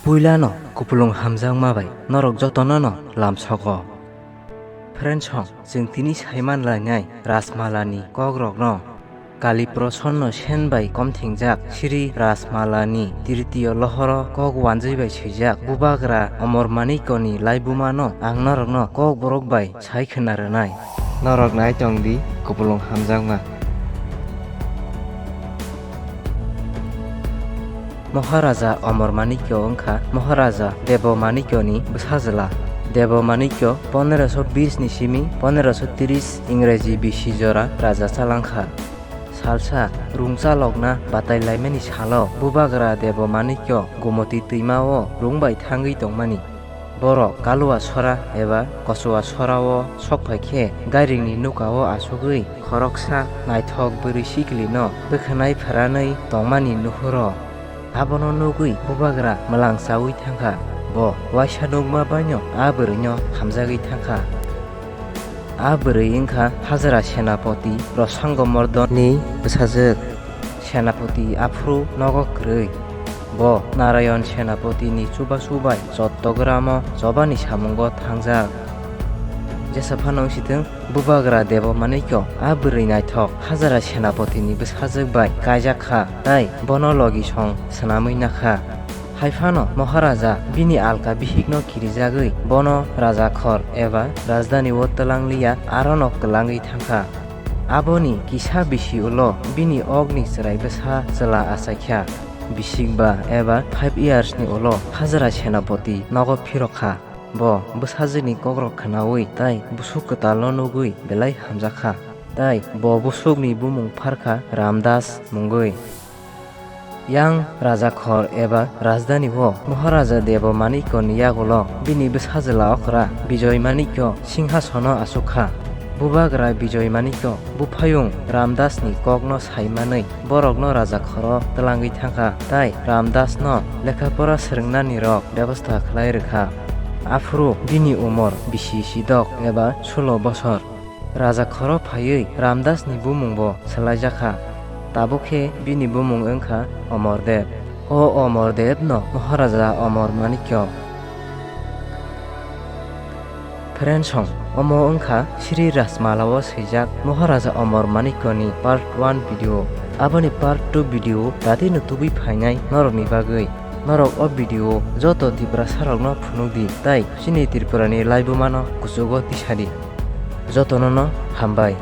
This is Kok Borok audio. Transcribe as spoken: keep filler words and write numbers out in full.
Puilano kupulung hamjakma bai norok jotono no lamsogo. Friends song, chwng tini saiman lainai Rajmalani kokrokno. Kali Prosonno Sen bai komthingjak Sri Rajmalani tritiyo lohoro kok wanjwi bai swijak Bubagra Omor Manikyoni laibumano ang norokno kokborok bai sai khwna rwnai. Norok nai tong di, kupulung hamjakma. Maharaja Omor Manikyo wngkha Maharaja Debo Manikyoni bwsajwla. Debo Manikyo pondroso bis ni simi pondroso tris Ingreji bisi jora raja chalangkha. Salsa rungchalokna batai laimani salo Bubagra Debo Manikyo Gomoti twima-o rung bai thangwi tongmani. Borok Kalua sora eba Kochua sora-o sok phai khe gairingni nuka-o achugwi khoroksa naithok bwrwi sikli-no bwkhanai phwranwi tongmani nuhuro. Abono nugwi Bubagra mwlang chaui thangkha. Bo waisa nukma baino a bwrwino hamjagwi thangkha. A bwrwi wngkha Hajra Senapoti Rosango Mordonni bwsajwk. Senapoti aphuru nogo kwrwi. Bo Narayon Senapotini chubachu bai Chottogramo chobani samungo thangjak. Jesa phano wng sithwng, Bubagra Debo Manikyo a bwrwi naithok Hajra Senapotini bwsajwk bai kaijak kha, tai bono logi song swnamwi nakha. Hai phano Maharaja bini alka bihikno kirijagwi bono Rajakhor eba rajdhani-o twlangliya, arono kwlangwi thangkha. Aboni kisa bisi ulo bini okni chwrai bwsa chwla achaikha. Bisik ba eba five years ni ulo Hajra Senapoti nogo phirokha. Bo bwsajwkni kokrok khwnaui tai busuk kwtalno nugwi belai hamjakha. Tai bo busukni bumung pharkha Ramdas mungwi. Yang Rajakhor eba rajdhani-o Maharaja Debo Manikyoni yagulo bini bwsajwla okra Bijoy Manikyo singhasono achukha. Bubagra Bijoy Manikyo buphayung Ramdasni kokno saimanwi borokno Rajakhoro twlangwi thangkha, tai Ramdasno lekha pora swrwngnanirok bebosta khlai rwkha. Aphuru bini umor bisi sidok eba sulo bosor. Rajakhoro phaiwi Ramdasni bumungbo swlaijakha. Tabuk khe bini bumung wngkha Omordev. O Omordevno Maharaja Omor Manikyo. Friends song, omo wngkha Sri Rajmala-o swijak Maharaja Omor Manikyoni part one video. Aboni part two video datino tubui phainai norokni bagwi. Norok o video joto Tiprasarokno phunukdi, tai chini Tripurani laibumano kuchugo tisadi. Jotono no hambai.